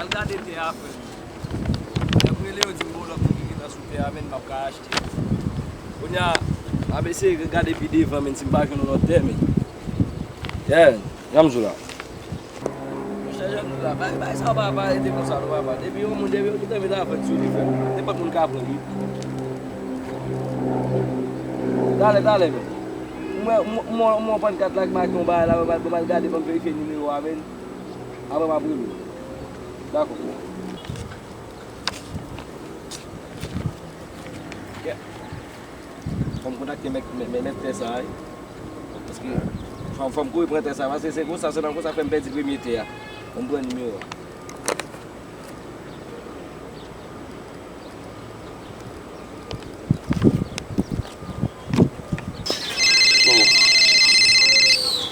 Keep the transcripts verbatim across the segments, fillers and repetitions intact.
Al gade tè a, frè m. Lè m rele yo, di m gon lòt moun ki gentan sou tè a, men m ap ka achte. Kounye a, m ap eseye gade pi devan, men si m pa jwenn yon lòt tè, men. Yeah, jan m di w la. Monchè, jan m di w la, bagay, bagay sa yo pa, pa rete konsa, non, papa. Depi yon moun, depi yon moun te met avè l sou li, frè m, nenpòt moun ka pran l, wi. Talè, talè, men. Mwen, mwen, mwen, mwen pran kat la, k make yon bagay la, mwen pral, mwen pral gade, ban m verifye nimewo a, men. Apre m ap rele w. Dakò. Ok. Fò m kontakte mèt, mèt, mèt, mèt tè sa a, wi. Paske fò, fò m kouri pran tè sa a, paske se konsa, se nan konsa fè m pèdi premye tè a. Fò m pran nimewo a. Bon.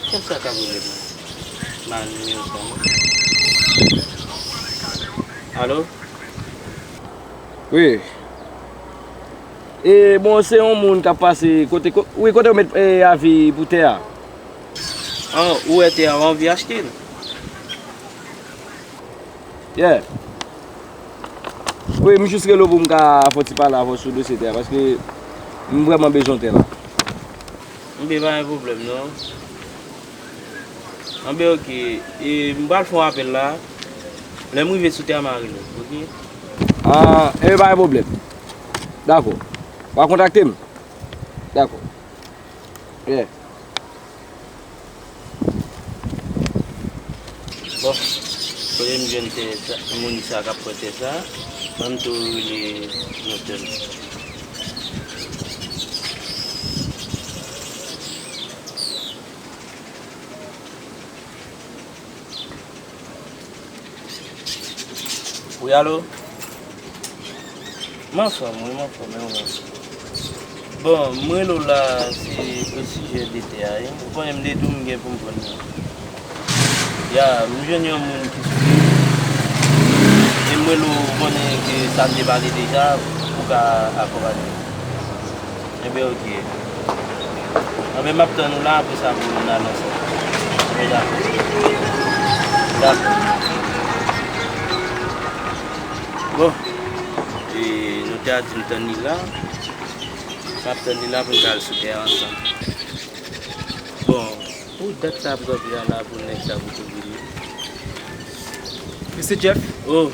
Kiyès sa k ap rele m? M pa nimewo sa non. Alo? Wi. E, bon, se yon moun k ap pase kote, ko-, wi, kote yo met, e, avi pou tè a. An, ou wè tè a, ou anvi achte l? Yeah. Wi, m jis rele w pou m ka fè yon ti pale avè w sou dosye tè a, paske m vrèman bezwen tè la. Enben, pa gen pwoblèm, non. Enben, ok. E, m pral fè yon apèl la. Lè m rive sou tè a, m a rele w, ok? Ah, enben, pa gen pwoblèm. Dakò. W a kontakte m? Dakò. Yeah. Bon, kote m jwenn tè sa, moun sa k ap pran tè sa, ban m tou rele notè m. Wi, alo? M anfòm, wi, m anfòm, e ou menm? Bon, m rele w la, se osijè de tè a, wi. Ou konnen m te di w m gen pou m vann li. Ya, m jwenn yon moun ki sou li. E m rele w, ou konnen ke sa m te pale deja, ou ka akonpanye m. Enben, ok. Enben, m ap tann ou la, apre sa, pou n anonse. Enben, dakò. Dakò. Bon. E, notè a di m tann li la. M ap tann li la pou n ka al sou tè a ansanm. Bon, pou dat sa ap kanpe a la pou nèg sa pou tou vini. Mesye Jeff? Oh,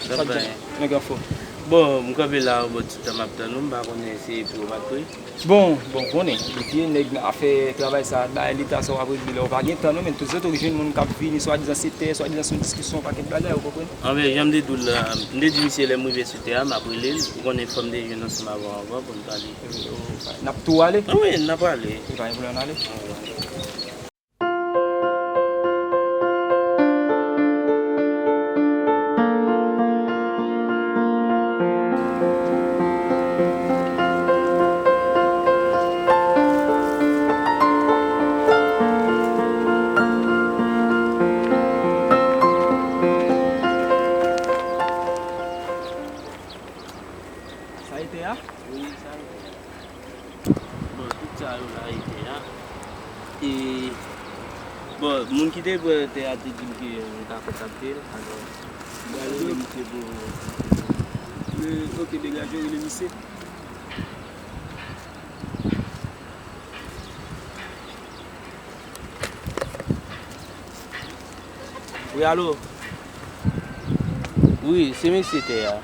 sa ap bay. Nèg anfòm. Bon, m kanpe la yon bon ti tan m ap tann ou, m pa konnen se pou ou pa t pre. Bon, bon, konnen, ebyen nèg nan afè travay sa, bay leta sa w ap regle lè w pa gen tan non, men tout se tou jwenn moun k ap vini, swadizan se tè, swadizan se yon diskisyon, yon pakèt bagay, ou konprann? Anben, jan m te di w la, m te di misye lè m rive sou tè a, m ap rele l, ou konnen fò m te jwenn ansanm avè w anvan pou n pale. N ap tou ale? Ah wi, n ap ale. E pa gen pwoblèm, n ale. Sa e tè a? Wi, sa e tè a. Bon, tout sa yo la e tè a. E, bon, moun ki te pran tè a te di m ke m ka kontakte l, alò, m pral rele misye pou. Euh, ok, degaje w, rele misye. Wi, alo? Wi, se mesye tè a.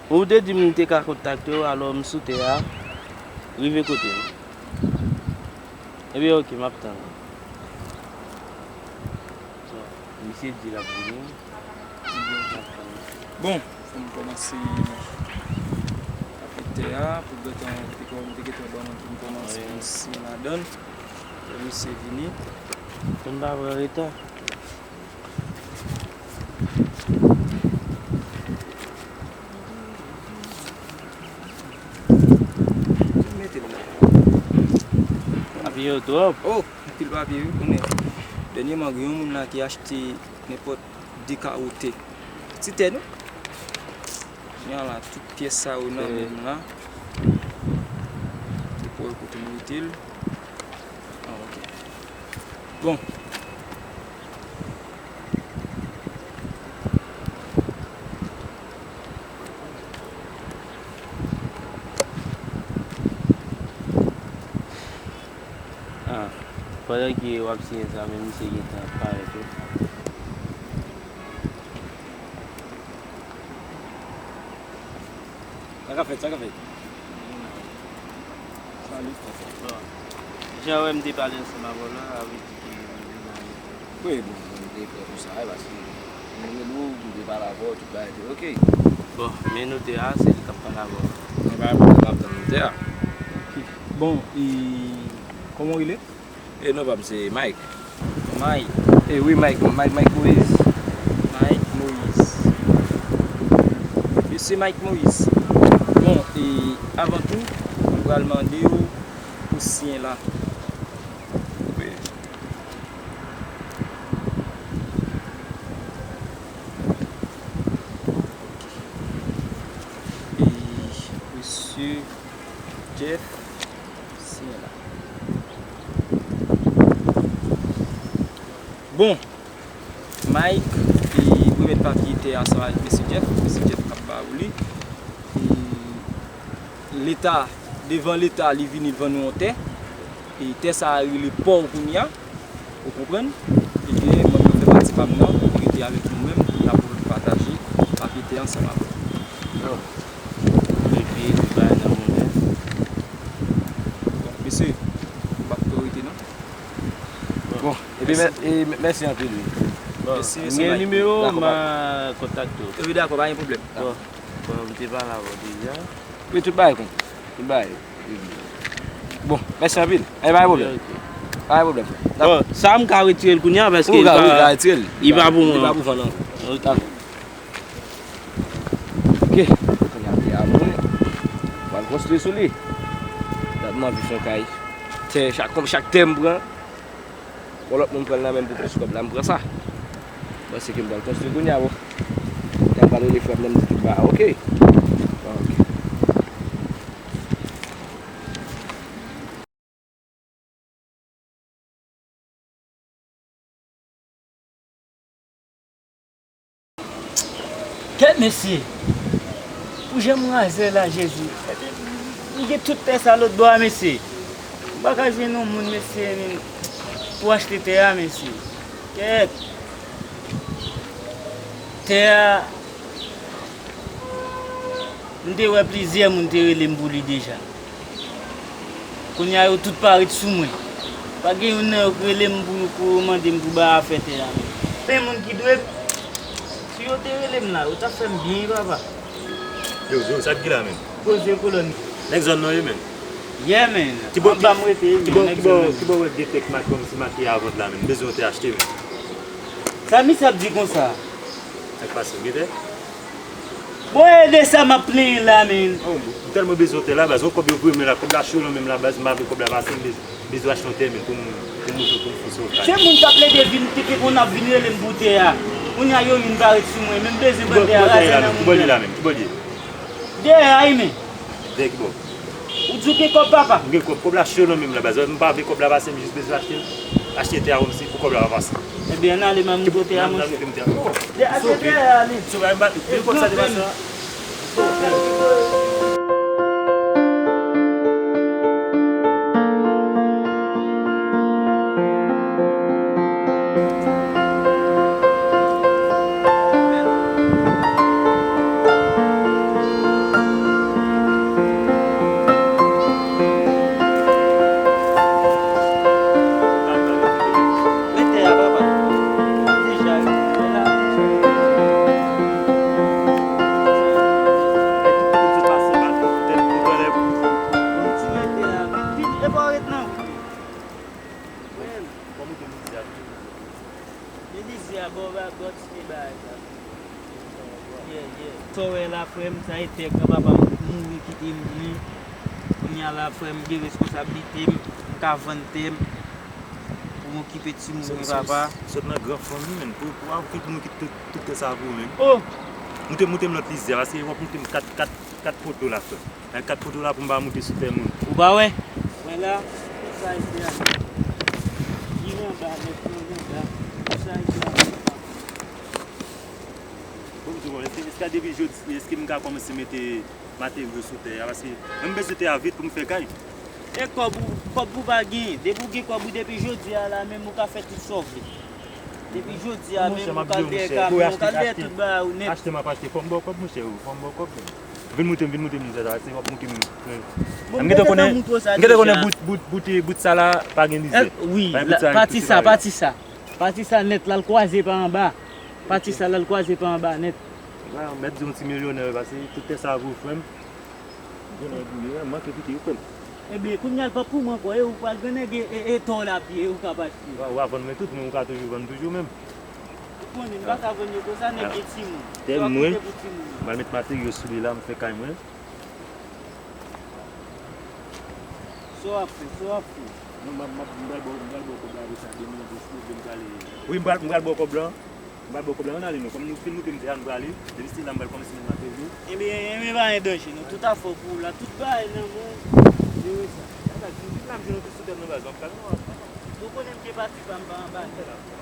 Ou te di m te ka kontakte w, alò m sou tè a, rive kote m. Ebyen, ok, m ap tann ou. Bon, misye di l ap vini. M ap tann ou. Bon, fò m kòmanse Tè a, pou gentan, te kò-, te gentan ban mwen pou m kòmanse siyen ladann. Lè misye vini. Pou n pa pran reta. Mete l la. Papye yo twòp. Oh, anpil papye wi, konnen. Dènyèman, gen yon moun la ki achte nenpòt de kawo tè. Ti tè, non? Kounye a la, tout pyès sa yo nan men m la. Se pou wè kote m mete l. Ah, ok. Bon. Ah, pandan ke w ap siyen sa, men misye gentan ap parèt wi. Sa k ap fèt, sa k ap fèt? Salut. Bon. Jan w wè m te pale ansanm avè w la, avèk Wi, bon, bon, m te prè pou sa, wi, paske m rele w, m te pale avè w, tout bagay te oke. Bon, men notè a, se li k ap pale avè w. Mwen pa gen pwoblèm, m ap tann notè a. Bon, e, kòman w rele? E non pa m se Mike. Mike. E wi, Mike, Mike, Mike Moïse. Mike Moïse. Mesye Mike Moïse. Bon, e avan tou, m pral mande w pou siyen la. Wi. E mesye Jeff, siyen la. Bon, Mike, e remèt papye tè a ansanm avèk mesye Jeff. Mesye Jeff k ap ba ou li. E Leta, devan Leta, li vini vann nou yon tè. E tè sa a rele pa w kounye a. Ou konprann? Ebyen, mwen menm fè pati pa m nan, rete avèk nou menm, n ap pataje papye tè ansanm avè w. Bon. Epi, tout bagay nan bon tè. Bon, mesye, m p ap twò rete non. Bon, epi mè-, e mè-, mèsi anpil wi. Bon, mèsi, mèsi, m gen nimewo w, m a kontakte w. Epi dakò, pa gen pwoblèm. Bon, bon, m te pale avè w deja. Wi, tout bagay konprann. Tout bagay. Bon, mèsi anpil. Enben, pa gen pwoblèm. Ok, ok. Pa gen pwoblèm. Bon, sa m ka retire l kounye a, paske li pa, wi, ka retire l. Li pa pou mwen. Li pa pou fanm nan. Ok. Dakò. Ok. Kounye a, tè a mwen. Mwen konstwi sou li. Dat m anvi fè yon kay. Tè, chak, kòm chak tè m pran, yon lòt moun pran l nan men m pou plis kòb la, m pran sa. M panse ke m pral konstwi kounye a, bon. Kounye a m pral rele frè m nan, m di tout bagay, ok. Ok. Kèt mesye! Pou jan m raze la, Jezi! M gen tout tè sa lòt bò a, mesye! M pa ka jwenn yon moun, mesye, pou achte tè a, mesye! Kèt! Tè a, m te wè plizyè moun te rele m pou li deja. Kounye a, yo tout parèt sou mwen. Pa gen youn nan yo k rele m pou, pou yo mande m pou bay afè tè a, men. Men moun ki dwe m, si yo te rele m la, yo t ap fè m byen, wi, papa. Yo, yo, sa k gen la, menm? Poze kolòn. Nèg zòn nan, wi, menm. Yeah, man. Anba m rete, wi, men, nèg zòn nan. Ki bò w wè gen tè k make kòmsi make a vant la, menm? M bezwen yon tè achte, menm. Sa misye ap di konsa? Sa k pase, w gen tè? Bon, e de sa m ap plenyen la, men. Oh, m tèlman bezwen tè la, baz. Yon kòb yo voye mwen la, kòb la cho nan men m la, baz. M pa vle kòb la pase, m bezwen, bezwen achte yon tè, men, pou m, pou m moute, pou m fonse yon kay. Se moun k ap plede vin, ki te konn ap vin rele m pou tè a. Kounye a, yo youn parèt sou mwen, men m bezwen pran tè a, raze nan men m. Ki bò l ye la, menm? Ki bò l ye? Dèyè a, wi, men. Dèyè ki bò? Ou di w gen kòb, papa? M gen kòb. Kòb la cho nan men m la, baz. M pa vle kòb la pase, m jis bezwen achte l. Achte tè a kòmsi pou kòb la pa pase. Ebyen, ann ale, m a montre w tè a, monchè. Achte tè a, ale. Sove. Vin kòb sa te pase la. Frè m, sa e tè granpapa m mouri kite m li. Kounye a la, frè m gen responsablite m, m ka vann tè m pou m okipe timoun mwen, papa. Sot nan gran fanmi, menn. Pou, pou, pou, pou nou kite tout, tout tè sa pou ou, menn. Oh! Moute, moute m lòt lizyè, paske w ap moute m kat, kat, kat poto la, frè. Nan kat poto la pou m pa moute sou tè moun. Ou pa wè? Wè la, sa e tè a. Li anba, nèt, li anba. Sa e tè a. Bon, m di, bon, èske, èske depi jodi, èske m ka kòmanse mete materyo sou tè a? Paske mwen, m bezwen tè a vit pou m fè kay. E kòb ou, kòb ou pa genyen. Depi w gen kòb ou, depi jodi a la menm, ou ka fè tout sa w vle. Depi jodi a menm, ou ka al dèyè kamyon, ou ka al dèyè tout bagay ou nèt. Achte m ap achte, fò m ba w kòb, monchè, fò m ba w kòb, menn. Vin moute m, vin moute m, monchè, se w ap moute m. M gentan konnen, m gentan konnen bout, bout, bout, bout sa la pa gen mizè. Wi, pati sa, pati sa. Pati sa nèt, l al kwaze pa anba. Pati sa, l al kwaze pa anba nèt. Mèt di yon ti milyonè, paske tout tè sa pou frè m. Grann nèg ou ye, manke pike yo, frè m. Ebyen, kounye a l pa pou mwen ankò, e ou pral grann nèg e, e, e tò w la pye, ou ka pa pye. Wa, wa vann mwen tout, men ou ka toujou vann toujou menm. Ou konnen, m pa ka vann yo konsa, nèg gen timoun. Tè mwen, m al met materyo sou li la, m fè kay mwen. Sa w ap fè, sa w ap fè. Non, m ap, m ap, m pral ba w, m pral ba w kòb la pou sa, demen, jis pou m prale. Wi, m pral, m pral ba w kòb la. M pral ba w kòb la, ann ale non. Kòm nou fin moute m di a, nou prale. Depi se la, m pral kòmanse met materyo. Ebyen, ebyen, pa gen danje non. Tout afè w pou ou la, tout bagay nan men w. Jere sa. Gade, vin la, m jwenn nou tout sou tè m nan baz, w ap pale non. Ou konnen m gen pati pa m pa anba nèt.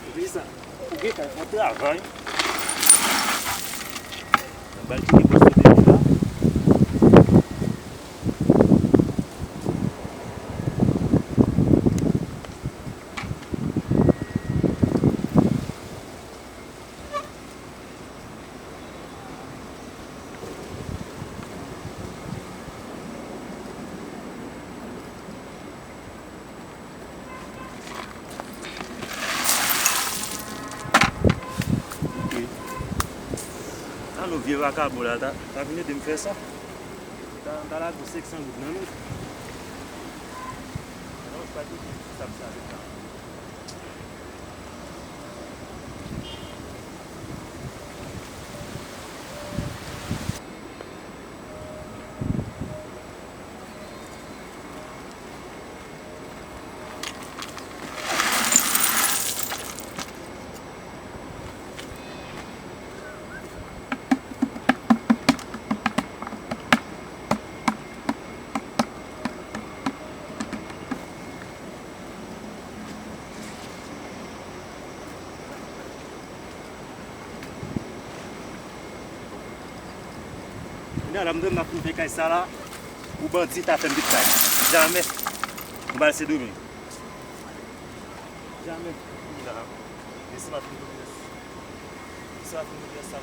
Epi sa, ou gen kay fò travay. Nan bal ki gen pòs kote li la. Ok. Sa nou vye vakabon la, ta, ta vin ede m fè sa. Ta, ta lage w senk san goud nan men. Nan, ou pa di ki sa m sa avèk la. Kounye a la, m tande n ap fin fè kay sa la pou bandi ta fè m vit kay. Jamè. M pral Sendomeng. Jamè. Kounye a la, lese m ap fin fè kay. Lese m ap fin fè kay sa.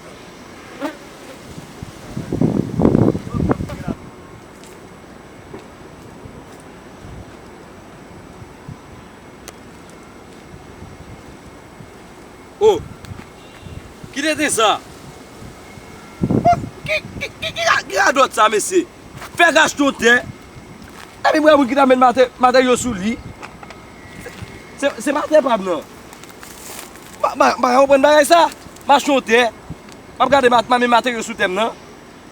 Oh! Ki tenten sa? Oh, ki, ki, ki, ki ra-, ki radòt sa, mesye? Fèk achte yon tè. Epi m wè moun ki ta met mate-, materyo sou li. Se, se, se matè pa m nan. M pa, m pa, m pa ka konprann bagay sa. M achte yon tè. M ap gade mat-, m ap met materyo sou tè m nan.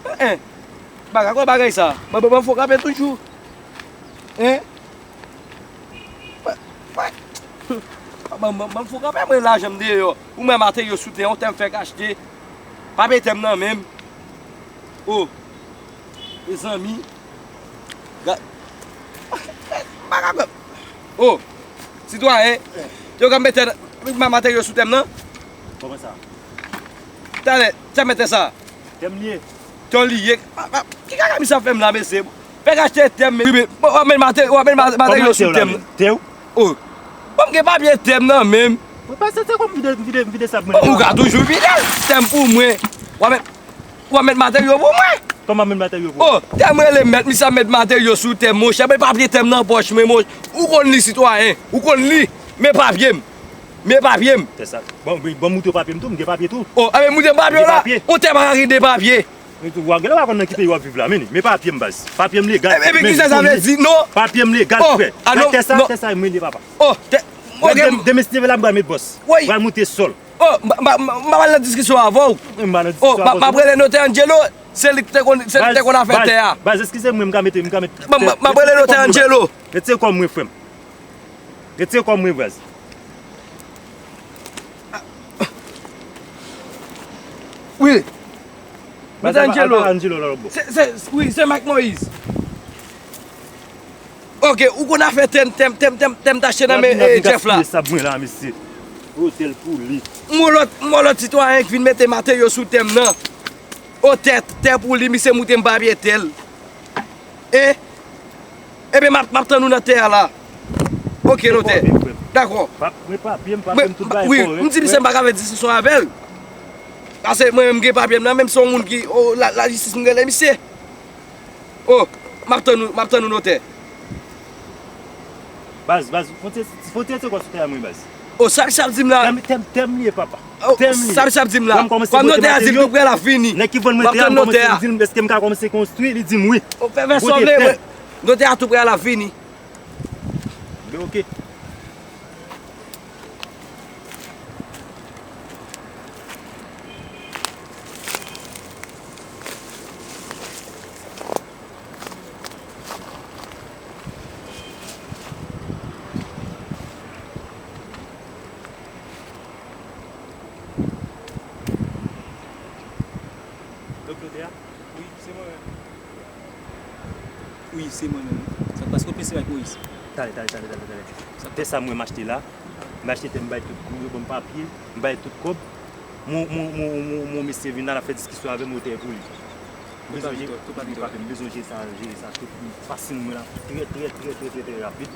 En, en. M pa ka kwè bagay sa. Ban, ban, ban m fè w kanpe toujou. En? Wè, wè. Ban, ban, ban m fè w kanpe, mwen lajan m deyò. Ou mwen materyo sou tè, yon tè m fèk achte. Pa pete m nan men m. Oh. Mezanmi. Ga-, m pa ka kwè. Oh. Sitwayen. Yo ka mete ma-, materyo sou tè m nan. Kòman sa? Talè, sa mete sa. Tè m li ye. Tè w li ye. Pa, pa, ki kaka misye ap fè m la, mesye? Fèk achte tè m, men, w ap met mate-, w ap met ma-, materyo sou tè m. Tè w? Oh. Bon, m gen papye tè m nan men m. Mwen pa santi kòm vide, vide, vide sab mwen. Ou ka toujou vide l. Tè m pou mwen. W ap met, w ap met materyo pou mwen. Kòman met materyo pou? Oh, tè m rele m mèt, misye ap met materyo sou tè m, monchè. Men papye tè m nan pòch mwen, monchè. Ou konn li, sitwayen. Ou konn li. Men papye m. Men papye m. Tè sa. Bon, bon, bon, moutre papye m tou, m gen papye tou. Oh, enben, moutre papye la. Gen papye. Yon tè pa ka gen de papye. Ou genlè pa konn nan ki peyi w ap viv la, men, men papye m baz. Papye m legal. Epi kisa sa vle di, non? Papye m legal, frè. Tè sa, tè sa, mwen li, papa. Oh, tè, ok. Demen si Dye vle la, m pral met bòs. Pral moute sòl. Oh, m pa pral nan diskisyon avè w. M pa nan diskisyon avè w. M ap rele notè Angelo, se li ki te konn, se li ki te konn afè tè a. Baz, eskize mwen, m ka mete, m ka mete. M ap rele notè Angelo. Retire kò mwen, frè m. Retire kò mwen, baz. Wi. Notè Angelo. Se, se, wi, se Mike Moïse. Ok, ou konn afè tè m, tè m, tè m, tè m, tè m t achte nan men, eh, Jeff la. Sab mwen la, mesye. Otèl pou li. M wè lòt, m wè lòt sitwayen ki vin mete materyo sou tè m nan. O tè, tè pou li, misye moute m papye tè l. E? Ebyen, m ap, m ap tann ou nan tè a la. Ok, notè. Dakò. Mwen papye m, papye m tout bagay kòrèk. Wi, m di misye m pa ka fè diskisyon avè l. Paske mwen menm m gen papye m nan, menm si yon moun ki, oh, la, lajistis m rele misye. Oh, m ap tann ou, m ap tann ou notè. Baz, baz, fon ti, fon ti retire kò sou tè a mwen, baz. Oh, sa misye ap di m la. Tè m, tè m, tè m li ye, papa. Oh, tè m li ye. Sa misye ap di m la. Kòm notè a di l tou prè l ap vini. Nèg ki vann mwen tè a, m kòmanse di l, èske m ka kòmanse konstwi? Li di m wi. Oh, fè, fè sa w vle, notè a tou prè l ap vini. Gen, ok. Donk, notè a? Wi, se mwen menm. Wi, se mwen menm, wi. Sa k pase? Kot mesye Mike Moïse? Talè, talè, talè, talè, talè. Tè sa mwen m achte la. M achte tè, m bay tout, yo ban m papye, m bay tout kòb. Mwen, mwen, mwen, mwen, mwen, mesye vin la, l ap fè diskisyon avè m, otè pou li. M bezwen jere, m bezwen jere sa, jere sa tout fasil mwen la. Trè, trè, trè, trè, trè, trè rapid.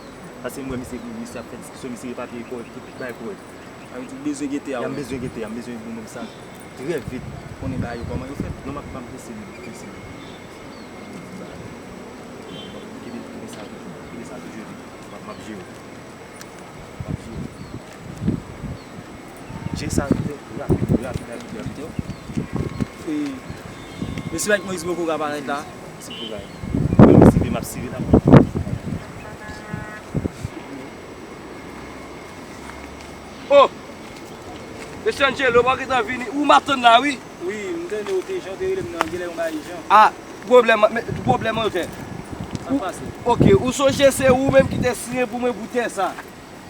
Paske m wè misye, misye ap fè diskisyon, misye gen papye kòrèk, tout bagay kòrèk. Sa vle di w bezwen gen tè a ou menm? Ya, m bezwen gen tè a, m bezwen gen moun sa trè vit. Konnen bagay yo kòman yo fèt? Non, m ap, m ap eseye, m ap eseye. Kebe, kebe sa toujou, kebe sa toujou vit. M ap, m ap jere. M ap jere. Jere sa rapid, rapid, rapid, rapid. E, mesye Mike Moïse poko ka parèt la. Ti kouraj. Mwen, m sere, m ap sere la. Oh! Mesye Angelo, pa gentan vini. Ou m ap tann la, wi. Wi, m tande w te jan, w te rele m nan, genlè yon bagay ijan. Ah, pwoblèm, men, pwoblèm an, tè. Sa k pase? Ok, ou sonje se ou menm ki te siyen pou mwen pou tè sa.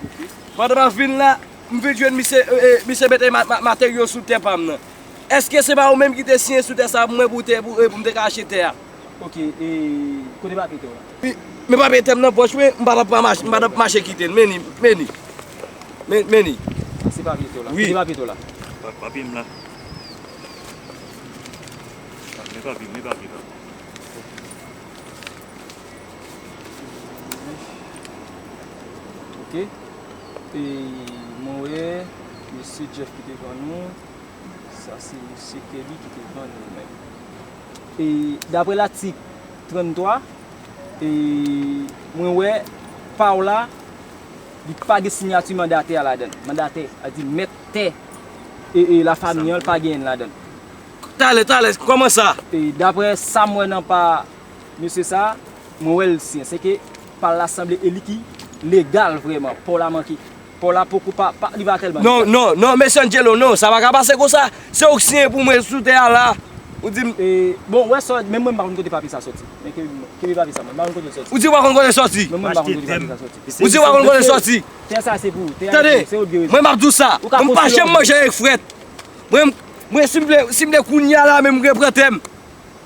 Ok. Pandan m ap vin la, m vin jwenn misye, eh, eh, misye mete ma-, ma-, materyo sou tè pa m nan. Èske se pa ou menm ki te siyen sou tè sa pou mwen pou tè, pou, eh, pou m te ka achte tè a? Ok, e kote papye tè w la? Wi, men papye tè m nan pòch mwen, m pa t ap mache, m pa t ap mache kite l. Men li, men li. Men, men li. Se papye tè w la. Wi. Kote papye tè w la? Pa-, papye m la. Men papye, men papye la. Ok. E mwen wè mesye Jeff ki devan nou. Sa se mesye Kelly ki te vann li menm. E daprè latik tranntwa, e mwen wè pa w la, li pa gen siyati mandatè a ladan l. Mandatè, sa di mèt tè e, e lafanmi an, li pa genyen l ladan l. Talè, talè, kòman sa? E daprè sa m wè nan pa mesye sa, mwen wè l siyen. Se ke pa l la sanble e li ki legal vrèman. Pa w la manke. Pa w la poko pa, pa, li pa tèlman legal. Non, non, non, mesye Angelo, non, sa pa ka pase konsa. Se ou k siyen pou mwen sou tè a la. Ou di m. E, bon, wè sa, menm mwen m pa konn kote papye sa soti. Men kenbe, kenbe papye sa, mwen m pa konn kote l soti. Ou di w pa konn kote l soti. Menm mwen m pa konn kote papye sa soti. Ou di w pa konn kote l soti. Tè sa se pou ou, tè a se pou ou, se ou ki gen rezon. Tande, mwen m ap di w sa. Mwen m pa janm manje avèk frèt. Mwen, mwen si m vle, si m vle kounye a la menm m gen pran tè m.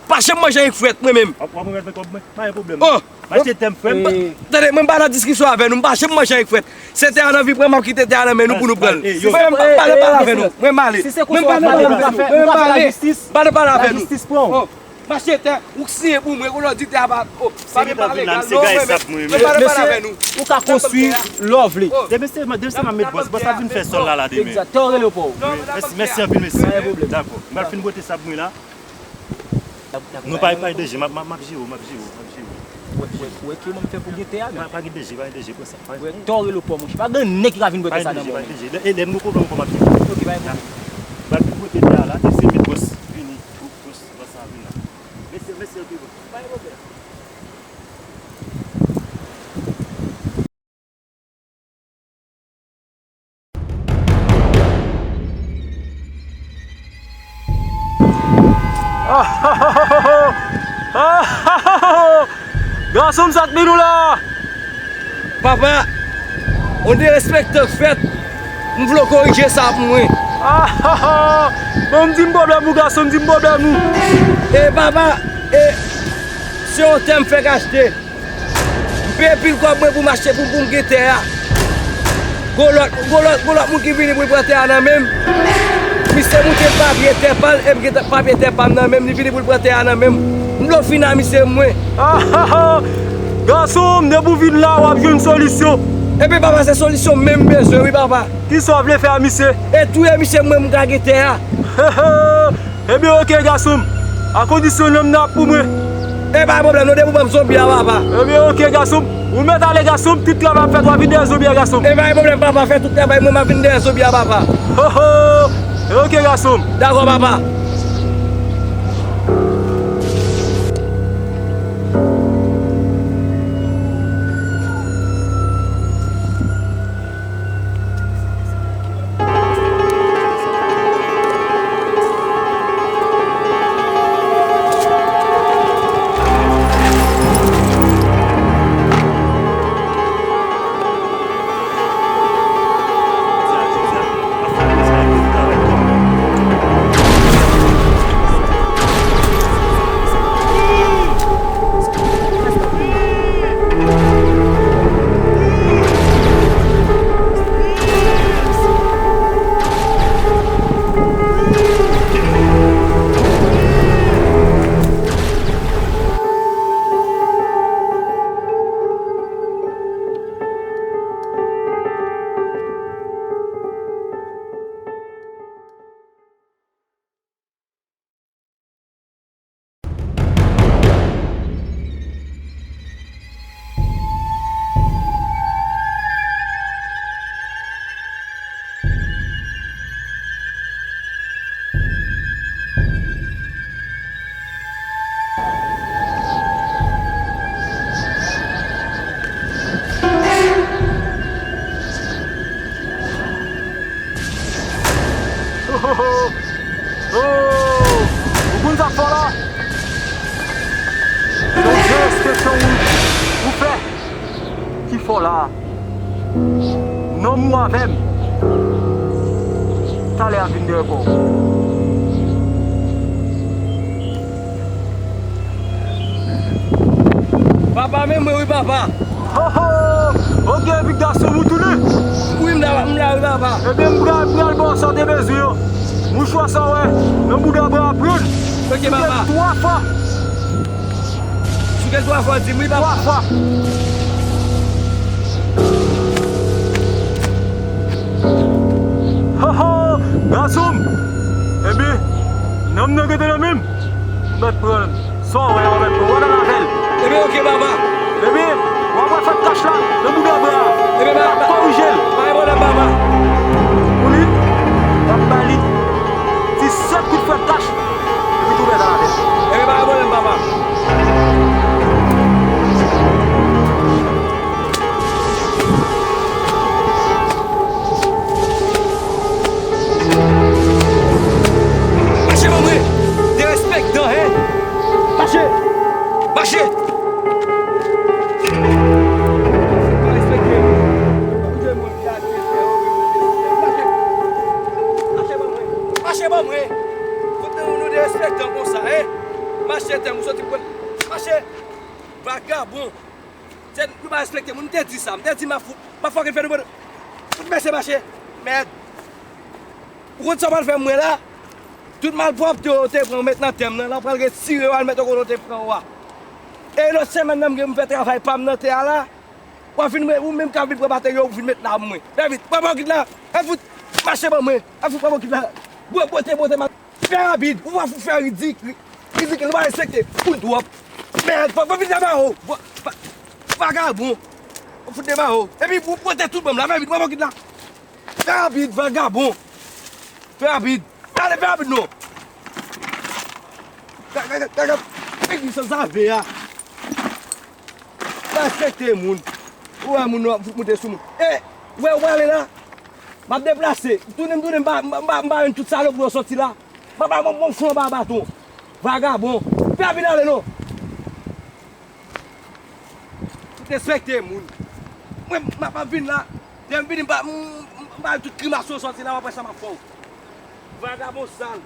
Pa janm manje avèk frèt, mwen menm. W ap, w ap remèt mwen kòb mwen? Pa gen pwoblèm. Oh! M achte tè m, frè m. Tande, mwen m pa nan diskisyon avè nou, m pa janm manje avèk frèt. Se tè a n anvi pran, m ap kite tè a nan men nou pou nou pran l. Mwen menm, pa, pa, pa pale avè nou. Mwen m ale. Mwen m ale, pa pale avè nou. Mwen m ale. Pa pale avè nou. Oh. Mache tè, ou k siyen pou mwen, kounye a w di tè a pa, oh, pa vin pale egal non, men, men, men, pa vin pale avè nou. Mesye, ou ka konstwi lè w vle. Oh, demen se, demen se m ap met bòs, bòs la vin fè sòl la, la, demen. Egzat, tè w rele w pa w. Mèsi, mèsi anpil, mesye. Pa gen pwoblèm. Dakò. M ap fin bwote sab mwen la. Non, pa, pa gen danje, m ap, m ap, m ap jere w, m ap jere w, m ap jere w. Ou wè, ou wè, ou wè ki mwen fè pou gen tè a, men. Pa, pa gen danje, pa gen danje, pran sa. Ou wè, tè w rele w pa w, monchè. Pa gen nèg ki ka vin bwè tè sa nan men w. Pa gen danje, pa gen danje. Lè, lè m gen pwoblèm ankò, m ap jere w. Ok, pa gen pwoblèm. M ap fin bwote tè a la, demen se met bòs vini, bòs, bòs la vin la. Mèsi, mèsi anpil. Pa gen pwoblèm. Gason m, sa k mennen w la? Papa, yon derespektan k fèt. M vle w korije sa pou mwen. Bon, m di m pwoblèm ou, gason m, di m pwoblèm ou. E papa, e se yon tè m fèk achte. M peye pil kòb mwen pou m achte pou, pou m gen tè a. Gon lòt, gon lòt, gon lòt moun ki vini pou l pran tè a nan men m. Misye moute papye tè pa l, e m gen papye tè pa m nan men m, li vini pou l pran tè a nan men m. M vle w fin a misye mwen. Gason m, depi w vin la, w ap jwenn solisyon. Ebyen papa, se solisyon menm m bezwen wi papa. Kisa w vle fè a misye? E touye misye mwen, m ka gen tè a. Ebyen, oke, gason m. A kondisyon nonm nan ap pou mwen. E pa gen pwoblèm, non, depi w ban m zonbi a, papa. Ebyen, oke, gason m. Ou mèt ale, gason m. Tout travay ap fèt, w ap vin dèyè zonbi a, gason m. E pa gen pwoblèm, papa. Fè tout travay mwen, m ap vin dèyè zonbi a, papa. Ho, ho. E oke, gason m. Dakò, papa. Oh, oh, oh, oh. Ou konn sa k fè w la? Se yon derespektan ou, ou fè ki fè w la. Nonm ou avè m. Talè a vin dèyè kò w. Papa, men mwen wi, papa. Ho, ho! Oke, epi gason m ou tounen? Wi, m la, m la wi, papa. Ebyen, m pral, pral ba w sa w te bezwen an. Mouchwa sa w wè, nan bouda bra a, pran l. Oke, papa. Twa fwa. Si w gen twa fwa, di m wi, papa. Twa fwa. Ho, ho! Gason m! Ebyen, nonm nan gentan nan men m. M mèt pran l. Sa w wè, w mèt pran. W ap al avè l. Ebyen, oke, papa. Ebyen, w ap wè fèt kach la, nan bouda bra a. Ebyen, papa. W ap korije l. Pa gen pwoblèm, papa. Pou li, w ap ba li disèt kout fèt kach. Epi tou mèt al avè l. Ebyen, pa gen pwoblèm, papa. Mache ban mwen! Derespektan, en! Mache! Mache! Pa respekte. Mache! Mache ban mwen! Mache ban mwen! Kote nou derespektan konsa, en? Mache tè, nou soti pran. Mache! Vagabon! Se nou pa respekte moun, m te di sa, m te di m ap fout, m ap fòk fè nou fout mesye mache. Mèd. Ou konn sa w pral fè mwen la? Tout malpwòpte yo te pran w met nan tè m nan, la w pral retire yo al met yon kote w te pran yo a. E lòt semèn nan m gen pou m fè travay pa m nan tè a la. W ap vin, ou menm k ap vin pran materyo, ou vin met la mwen. Fè vit, pran bòkit la. Al fout mache ban mwen. Al fout pran bòkit la. Bwote, bwote, mal. Fè rapid. Ou pa fout fè ridik. Ridikil, nou pa respekte moun twòp. Mèd, fò, fò vin dèyè w. Vagabon. Ou fout dèyè w. Epi ou bwote tout ban m la. Fè vit, pran bòkit la. Fè rapid, vagabon. Fè rapid. Ale, fè rapid non. Kaka, kaka, figi sanzave a. Pa respekte moun. Ou wè moun nan ap fout moute sou moun. E, ou wè, ou wè ale la. M ap deplase. Tounen m, tounen m, m pa, m pa, m pa, m pa jwenn tout salopri yo soti la. M ap ba yon fon anba baton. Vagabon. Fè rapid ale non. Fout respekte moun. Mwen, m ap, m ap vin la. Lè m vini, m pa, m, m, m pa tout grimas yo soti la, m ap wè sa m ap fè w. Vagabon sal.